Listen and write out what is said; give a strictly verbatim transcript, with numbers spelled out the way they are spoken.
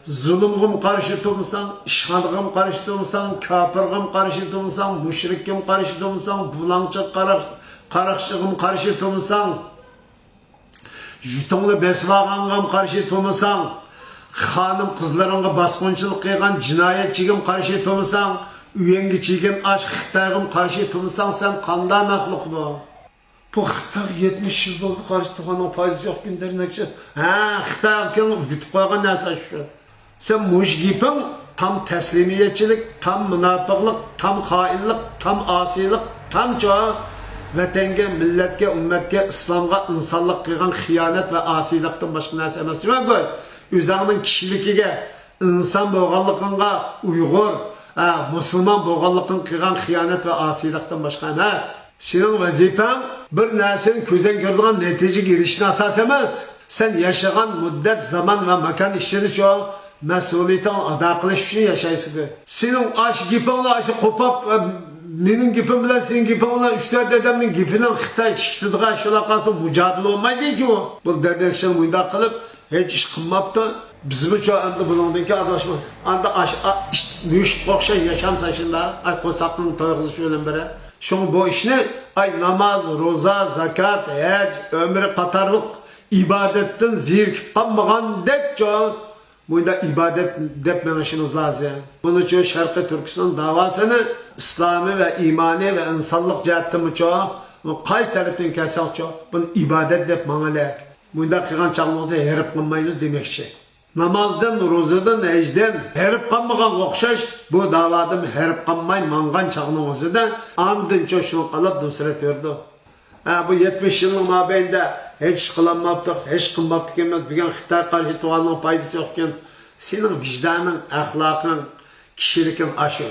زۇلۇمغىمۇ قارشى تۇرمىساڭ، ئىشخانىغىمۇ قارشى تۇرمىساڭ، كاپىرغىمۇ قارشى تۇرمىساڭ، مۇشرىككىمۇ قارشى تۇرمىساڭ، بۇلاڭچى قاراق-، قاراقچىغىمۇ قارشى تۇرمىساڭ، يۇتۇڭنى بېسىۋالغانغىمۇ قارشى تۇرمىساڭ، خانىم قىزلىرىڭغا باسقۇنچىلىق قىلغان جىنايەتچىگىمۇ قارشى تۇرمىساڭ، ئۆيۈڭگە چىگىن ئاچ خىتايغىمۇ قارشى تۇرمىساڭ، سەن قانداق مەخلۇق بۇ؟ بۇ خىتايغا يەتمىش يىل بولدى قارشى تۇرغاننىڭ پايدىسى يوق، كۈندەرنەكچى. ھە، خىتايغا كېلىپ ئۆگىتىپ قويغان نەرسە شۇ. سەن مۇشۇ گېپىڭ تام تەسلىمىيەتچىلىك، تام مۇناپىقلىق، تام خائىنلىق، تام ئاسىيلىق، تامچۇ ۋەتەنگە، مىللەتكە، ئۈممەتكە، ئىسلامغا، ئىنسانلىققا قىلغان خىيانەت ۋە ئاسىيلىقتىن باشقا نەرسە ئەمەس. جۇماگۈل، ئۆزۈڭنىڭ كىشىلىكىگە، ئىنسان بولغانلىقىڭغا، ئۇيغۇر، ھە، مۇسۇلمان بولغانلىقىڭغا قىلغان خىيانەت ۋە ئاسىيلىقتىن باشقا ئەمەس. سېنىڭ ۋەزىپەڭ بىر نەرسىنى كۆزدىن كۆرىدىغان نەتىجىگە ئېرىشىشنى ئاساس ئەمەس. سەن ياشىغان مۇددەت، زامان ۋە ماكان ئىچىدىچۇ مەسئۇلىيىتىڭنى ئادا قىلىش ئۈچۈن ياشايسىز. سېنىڭ ئاشۇ گېپىڭلار ئاشۇ قوپاپ، ئە، مېنىڭ گېپىم بىلەن سېنىڭ گېپىڭ بىلەن ئۈچ تۆت ئادەمنىڭ گېپىنىڭ خىتاي چىقىشىدىغان شۇلار قالسا مۇجادىلە بولمايدىكى ئۇ. بۇ دەردەكشىڭ مۇنداق قىلىپ، ھېچ ئىش قىلماپتۇ. بىزمۇچۇ ئەمدى بۇنىڭدىن كېيىن ئاداشماس. ئاندا ئاش، ئا، ئىش، مۈشۈككە ئوخشاش ياشامسەن شۇنداق. ئاي، قورساقنىڭ تويغۇزۇشى بىلەن بىرەر. شۇڭا بۇ ئىشنى، ئاي، ناماز، روزا، زاكات، ھەج، ئۆمرە قاتارلىق ئىبادەتتىن زېرىكىپ قالمىغاندەكچۇ، مۇنداق ئىبادەت دەپ مېڭىشىمىز لازىم. بۇنىچۇ شەرقىي تۈركىستان داۋاسىنى ئىسلامى ۋە ئىمانى ۋە ئىنسانلىق جەھەتتىنمۇچۇ، قايسى تەرەپتىن كەلسەڭچۇ، بۇنى ئىبادەت دەپ ماڭىلى. مۇنداق قىلغان چاغلىقتا ھېرىپ قالمايمىز دېمەكچى. نامازدىن، روزىدىن، ھەجدىن ھېرىپ قالمىغانغا ئوخشاش، بۇ داۋادىن ھېرىپ قالماي ماڭغان چاغنىڭ ئۆزىدە ئاندىنچۇ شۇنى قىلىپ نۇسرەت بېرىدۇ. ھە، بۇ يەتمىش يىلنىڭ مابەينىدە ھېچ ئىش قىلالماپتۇق، ھېچ قىلماپتىكەنمىز. بۈگۈن خىتاي قارشى تۇرغاننىڭ پايدىسى يوقكەن. سېنىڭ ۋىجدانىڭ، ئەخلاقىڭ، كىشىلىكىڭ ئاشۇ.